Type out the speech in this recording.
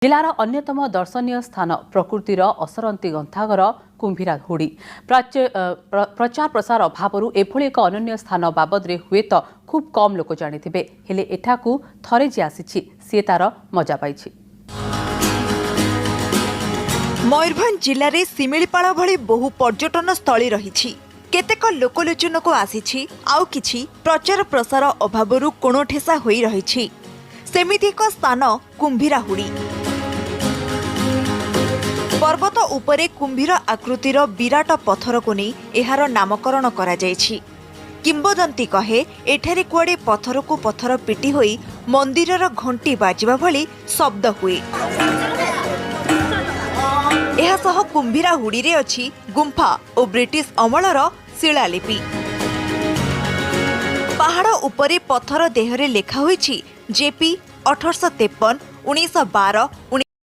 ଜିଲ୍ଲାର ଅନ୍ୟତମ ଦର୍ଶନୀୟ ସ୍ଥାନ ପ୍ରକୃତିର ଅସରନ୍ତି ଗନ୍ତାଘର କୁମ୍ଭୀରା ହୁଡ଼ି। ପ୍ରଚାର ପ୍ରସାର ଅଭାବରୁ ଏଭଳି ଏକ ଅନନ୍ୟ ସ୍ଥାନ ବାବଦରେ ହୁଏତ ଖୁବ୍ କମ୍ ଲୋକ ଜାଣିଥିବେ। ହେଲେ ଏଠାକୁ ଥରେ ଯିଏ ଆସିଛି, ସିଏ ତାର ମଜା ପାଇଛି। ମୟୂରଭଞ୍ଜ ଜିଲ୍ଲାରେ ଶିମିଳିପାଳ ଭଳି ବହୁ ପର୍ଯ୍ୟଟନ ସ୍ଥଳୀ ରହିଛି। କେତେକ ଲୋକଲୋଚନକୁ ଆସିଛି, ଆଉ କିଛି ପ୍ରଚାର ପ୍ରସାର ଅଭାବରୁ କୋଣଠେସା ହୋଇ ରହିଛି। ସେମିତି ଏକ ସ୍ଥାନ କୁମ୍ଭୀରାହୁଡ଼ି। ପର୍ବତ ଉପରେ କୁମ୍ଭୀର ଆକୃତିର ବିରାଟ ପଥରକୁ ନେଇ ଏହାର ନାମକରଣ କରାଯାଇଛି। କିମ୍ବଦନ୍ତୀ କହେ, ଏଠାରେ କୁଆଡ଼େ ପଥରକୁ ପଥର ପିଟି ହୋଇ ମନ୍ଦିରର ଘଣ୍ଟି ବାଜିବା ଭଳି ଶବ୍ଦ ହୁଏ। ଏହାସହ କୁମ୍ଭୀରା ହୁଡ଼ିରେ ଅଛି ଗୁମ୍ଫା ଓ ବ୍ରିଟିଶ ଅମଳର ଶିଳାଲିପି। ପାହାଡ଼ ଉପରେ ପଥର ଦେହରେ ଲେଖା ହୋଇଛି ଜେପି 1853, 1912।